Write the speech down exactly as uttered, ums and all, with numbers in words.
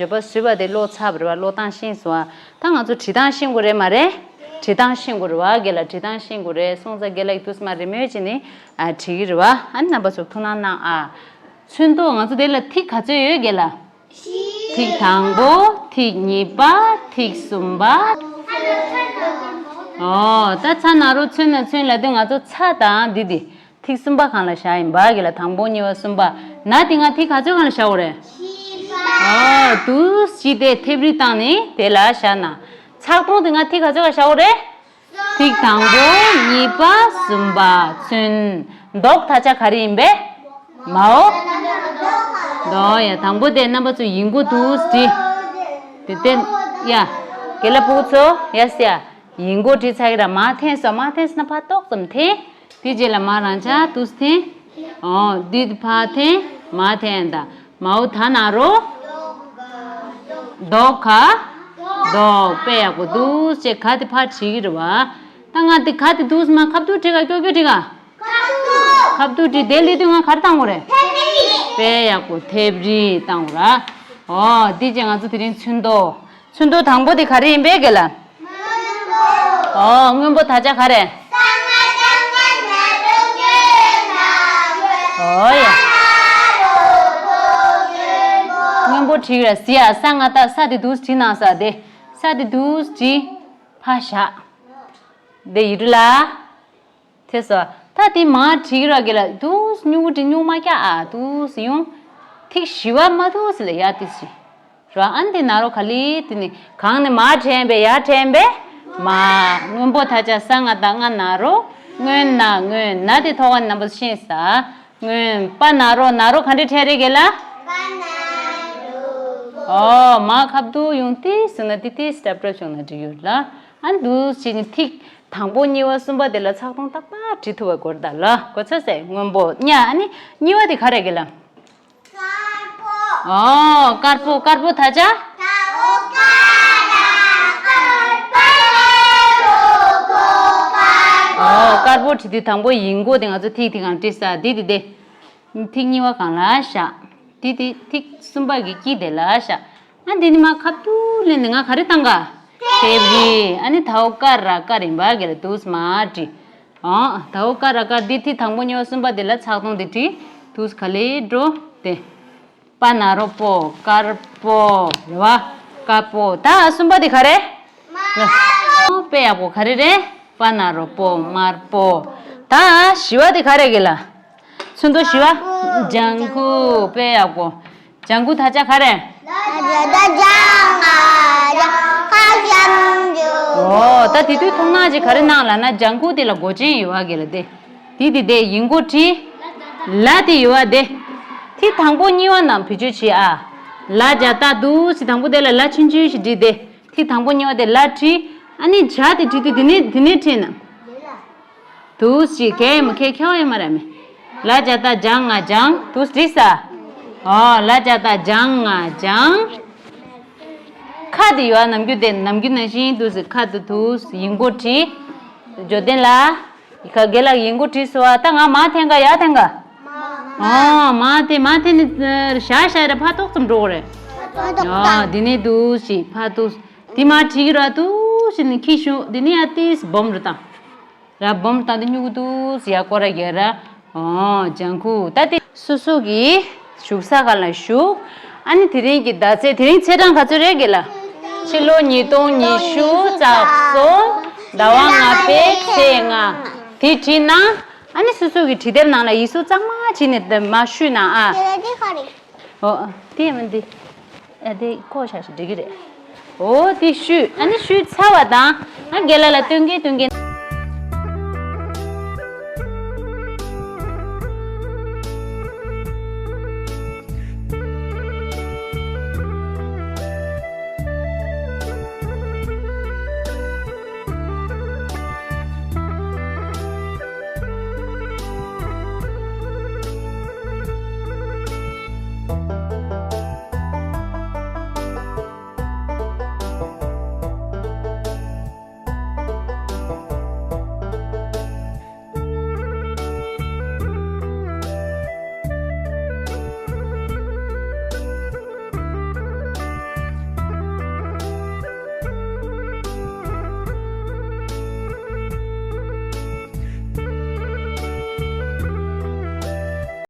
བརྗོད་པ་བཟོས་པ་དེ་ཀློག་ཚར་བ་རེད་བ། ཀློག་སྟངས་ཤེས་སོང་ཨ། ད་ང་ཚོ་བྲིས་སྟངས་ཤེས་དགོས་རེད་མ་རེད། བྲིས་སྟངས་ཤེས་དགོས་རེད་བ། རྒན་ལགས་བྲིས་སྟངས་ཤེས་དགོས་རེད། སོང་ཙང་རྒན་ལགས་ཀྱིས་དུས་མ་རེ་མོས་བྱས་ནས་ཨ་བྲིས་ཀྱི་རེད་བ། ཨ་ནི་རྣམ་པ་ཚོ་ཐུགས་སྣང་གནང་ཨ། ཚོན་མདོག་ང་ཚོ་དེ་ལ་ཐིག་ག་ཚོད་ཡོད་རྒན་ལགས། ཐིག་དང་པོ། ཐིག་གཉིས་པ། ཐིག་གསུམ་པ། ཨོ་ད་ཚ་ན་རོ་ཚོན་ན་ཚོན་ལབ་དུས་ང་ཚོ་ཚ་དང་འདི་འདི། ཐིག་གསུམ་པ་སྒང་ལ་བཞག་ཡིན་པ་གི་ལ། དང་པོ་གཉིས་པ་གསུམ་པ། ན་དེ་སྔ་ཐིག་ག་ཚོད་སྒང་ལ་བཞག་དགོས་རེད། ཨོ་དུས་གཅིག་དེ་མཐེབ་རིས་བཏང་ནས་དེ་ལ་བཞག་ན། ཚག་དོང་དེ་སྔ་ཐིག་ག་ཚོད་སྒང་བཞག་དགོས་རེད། ཐིག་དང་པོ། གཉིས་པ། གསུམ་པ། ཚོན་མདོག་ད་ཆ་ག་རེ་ཡིན་པས། མའོ། མདོག་ཡ། དང་པོ་དེ་རྣམ་པ་ཚོ་ཡིག་མགོ་དུས་བྲིས། དེ་དེ་ཡ། རྒན་ལགས་ཕྲུ་གུ་ཚོ་ཡ་སི་ཡ། ཡིག་མགོ་བྲིས་ཚར་གི་ར། མར་འཐེན་སོང་། མར་འཐེན་སོང་ན་ཕར་ཏོག་ཙམ་འཐེན། དེ་རྗེས་ལ་མར་རང་ཆ་དུས་འཐེན། ཨོ་འདི་ཕར་འཐེན། མར་འཐེན་ད། མའོ་ད་ན་རོ། མདོག་ག་མདོག་དཔེ་ཡག་པོ་འདུག་ཅེས་ག་དེ་ཕར་བྲིས་ཀྱི་རེད་བ། ད་ང་དེ་ག་དེ་འདུག་མ་ཁ་བསྡུར་བྲིས་ག་ཀྱོག་ཀྱོག་བྲིས་ག་ཁ་བསྡུར་བྲིས་དེ་ལས་དུས་ང་ག་རེ་བཏང་དགོས་རེད། དཔེ་ཡག་པོ་མཐེབ་རིས་བཏང་དགོས་ར། ཨོ་འདི་ཅེས་ང་ཚོ་དེ་རིང་ཚོན་མདོག་ཚོན་མདོག་དང་པོ་དེ་ག་རེ་ཡིན་པས་རྒན་ལགས། ཨོ་སྔོན་པོ་ད་ཆ་ག་རེ། ཨོ་ཡ། སྔོན་པོ་བྲིས་ར་ཟི་ཡ། ས་ང་ད་ས་དེ་འདུག་བྲིས་གནང་ས་དེ། ས་དེ་འདུག་བྲིས། ཕ་ཞག་དེ་ཡི་རུ་ལ། དེ་སོ། ད་དེ་མ་བྲིས་ར་གི་ལ། དུས་སྨྱུག་གུ་བྲིས་སྨྱུག་མ་རྒྱག་ཨ། དུས་ཡོང་། ཐིག་བཞི་བ་མ་དུས་ལ་ཡ་དེ་ཞིག་ར། ཨན་དེ་ན་རོ་ག་ལི་དེ་ནི་གང་ནས་མ་དྲན་པས་ཡ་དྲན་པས། མ། སྔོན་པོ་ད་ཆ་ས་ང་ད་ང་ན་རོ། སྔོན་ན་སྔོན་ན་དེ་ཐོག་ནས་རྣམ་པ་ཤེས་ས། སྔོན། པ་ན་རོ། ན་རོ་ག་འདྲ་བྲིས་རེད་གི་ལ། ཨོ་མ་ཁ་བསྡུར་ཡོང་དུས་ཟེར་ན་དེ་དེ་སྲབ་སྲབ་བྱུང་ན་འགྲིག་ཡོད་ལ། ཨ་འདུག་བྱས་ནས་ཐིག་དང་པོ་གཉིས་པ་གསུམ་པ་དེ་ལ་ཚག་དོང་ཏག་ཏག་བྲིས་ཐུབ་པ་དགོས་རེད་ད་ལ། གོ་ཚོད་ཟེར། སྔོན་པོ། ཉ་ཨ་ནི་གཉིས་པ་དེ་ག་རེད་གི་ལ། དཀར་པོ། ཨོ་དཀར་པོ། དཀར་པོ་ད་ཆ། ད་འོ་དཀར་ར་དཀར་པོ་རོ་གོ་དཀར་པོ། ཨོ་དཀར་པོ་བྲིས་དུས་དང་པོ་ཡིག་མགོ་དེ་ང་ཚོ་ཐིག་དེ་གང་བྲིས་ས་དེ་དེ་དེ། ཐིག་གཉིས་པ་གང་ལ་བཞག་དེ་དེ་ཐིག་གསུམ་པ་གི་དཀྱིལ་དེ་ལ་བཞག་ཨ་འདི་ནི་མ་ཁ་བསྡུར་ལེན་ནི་ང་ག་རེ་བཏང་ག་དེབ་རི། ཨ་ནི་ད་འོ་དཀར་ར་དཀར་ཡིན་པ་གི་ལ་དུས་མ་བྲིས། ཨང་། ད་འོ་ཀ་ར་ཀ་འདི་ཐིག་དང་པོ་གཉིས་པ་གསུམ་པ་དེ་ལ་ཚག་དོང་དེ་བྲིས། དུས་ག་ལེ་འགྲོ་དེ། པ་ན་རོ་པོ། དཀར་པོ་རེད་བ། དཀར་པོ། ད་གསུམ་པ་དེ་ག་རེ། དམར་པོ། དཔེ་ཡག་པོ་ག་རེ་རེད། པ་ན་རོ་པོ། དམར་པོ། ད་བཞི་བ་དེ་ག་རེ་གི་ལ། ཚོན་མདོག་བཞི་བ། ལྗང་ཁུ། དཔེ་ཡག་པོ། ལྗང་ཁུ་ད་ཆ་ག་རེ། ལ་ཇ་ད་ལྗང་ང་ལྗང་ཁ་ལྗང་ཇུ། ཨོ་ད་དེ་དུས་མཐོང་སྣང་ཅིག་ག་རེ་གནང་ལབ་ན་ལྗང་ཁུ་དེ་ལ་མགོ་ཅན་ཡོད་བ་གི་ལ་དེ། དེ་དེ་དེ་ཡིག་མགོ་བྲིས། ལ་དེ་ཡོད་བ་དེ། དེ་དང་པོ་གཉིས་པ་ནང་བེད་སྤྱོད་བྱེད་ཨ། ལ་ཇ་ད་འདུག་ཅིག་དང་པོ་དེ་ལ་ལ་ཆུང་ཆུང་ཞིག་བྲིས་དེ། དེ་དང་པོ་གཉིས་པ་དེ་ལ་བྲིས། ཨ་ནི་ཇ་དེ་བྲིས་དུས་དེ་ནས་དེ་ནས་བྲིས་ན། དུས་ཤིག་གས་མ་ཁས་ཁྱེར་བ་ཡོད་མ་རེད་མི། ལ་ཇ་ད་ལྗང་ང་ལྗང་དུས་བྲིས་ས། ཨོ་ལ་ཇ་ད་ལྗང་ང་ལྗང་། ཁ་དེ་ཡོད་ནམ་རྒྱུན་དེ་ནམ་རྒྱུན་ནང་བཞིན་དུས་ཁ་དེ་དུས་ཡིག་མགོ་བྲིས། འབྱོར་ལྡན་ལ། ཁ་དགེ་ལགས་ཡིག་མགོ་བྲིས་སོ་བ་ད་ང་མ་འཐེན་ག་ཡ་འཐེན་ག་ཨོ་མ་འཐེན་མ་འཐེན་ནི་ཤ་ཤ་ར་ཕ་ཏོག་ཙམ་འགྲོ་གི་རེད། ཨོ་དེ་ནས་དུས་ཤིག་ཕ་དུས། དེ་མ་བྲིས་ཀྱི་ར་དུས་ཤིག་ནི་ཁྱི་ཤུ་དེ་ནས་ཡ་ཏིས་སྦོམ་རུ་བཏང་། ར་སྦོམ་བཏང་དུས་སྨྱུ་གུ་དུས་ཡ་སྐོར་ར་རྒྱག་ར། ཨོ་ལྗང་ཁུ་ད་དེ་སོ་སོ་གི་བཞུགས་ས་ག་ལ་བཞུགས། ཨ་ནི་དེ་རིང་གི་ཟླ་ཚེས་དེ་རིང་ཚེས་གྲངས་ག་ཚོད་རེད་གི་ལ། ཕྱི་ལོ་ཉིས་སྟོང་ཉི་ཤུ་རྩ་གསུམ་ཟླ་བ་ལྔ་པའི་ཚེས་ལྔ། དེ་བྲིས་ན། ཨ་ནི་སོ་སོ་གི་བྲིས་དེབ་ནང་ལ་ཡིག་གཟུགས་གཙང་མ་བྲིས་ནས་མ་བཤུས་ན་ཨ། ཨོ། དེ་མིན་དེ། ཨ་དེ་ཁོ་ཤ་ཞིག་འགྲིག་གི་རེད། ཨོ་དེ་བཤུས། ཨ་ནི་བཤུས་ཚར་བ་དང་། ཨ་རྒན་ལགས་ལ་སྟོན་གིན་སྟོན་གིན།